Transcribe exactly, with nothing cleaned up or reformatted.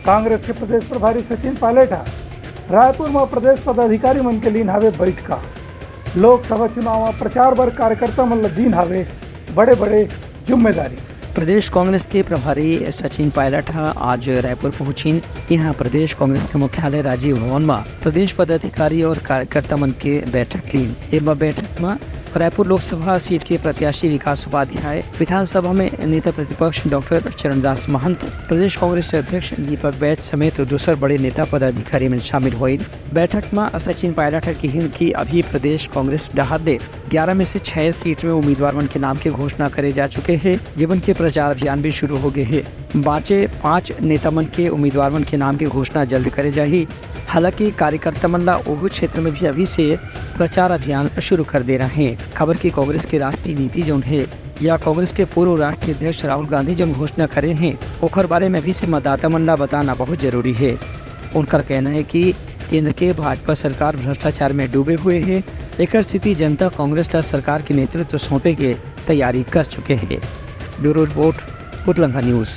कांग्रेस के प्रदेश प्रभारी सचिन पायलट ह रायपुर म प्रदेश पदाधिकारी मन के लीन हावे बैठका। लोकसभा चुनाव म प्रचार बर कार्यकर्ता मन ल दीन हावे बड़े-बड़े जिम्मेदारी। प्रदेश कांग्रेस के प्रभारी सचिन पायलट ह आज रायपुर पहुंचिन। इहां प्रदेश कांग्रेस के मुख्यालय राजीव भवन म प्रदेश पदाधिकारी और कार्यकर्ता मन के बैठक लीन। एमा बैठक म रायपुर लोकसभा सीट के प्रत्याशी विकास उपाध्याय, विधानसभा में नेता प्रतिपक्ष डॉक्टर चरणदास महंत, प्रदेश कांग्रेस अध्यक्ष दीपक बैज समेत दूसर बड़े नेता पदाधिकारी मन शामिल होइन। बैठक म सचिन पायलट ह किहिन कि अभी प्रदेश कांग्रेस डहार ले ग्यारह में से छह सीट में उम्मीदवार मन के नाम के घोषणा करे जा चुके हे, जेमन के प्रचार अभियान भी शुरू हो गए हे। बांचे पांच नेता मन के उम्मीदवार मन के नाम के घोषणा जल्द करे जाही। हालांकि कार्यकर्ता मन ला ओहू क्षेत्र में भी अभी से प्रचार अभियान शुरू कर दे रहे हैं। खबर कि कांग्रेस के राष्ट्रीय नीति जौन हे या कांग्रेस के पूर्व राष्ट्रीय अध्यक्ष राहुल गांधी जौन घोषणा करे हैं, ओकर बारे में अभी से मतदाता मन ला बताना बहुत जरूरी है। उनकर कहना है कि केंद्र के भाजपा सरकार भ्रष्टाचार में डूबे हुए है, एकर स्थिति जनता कांग्रेस ला सरकार के नेतृत्व सौंपे के तैयारी कर चुके हैं। Bureau report, Utlanga news.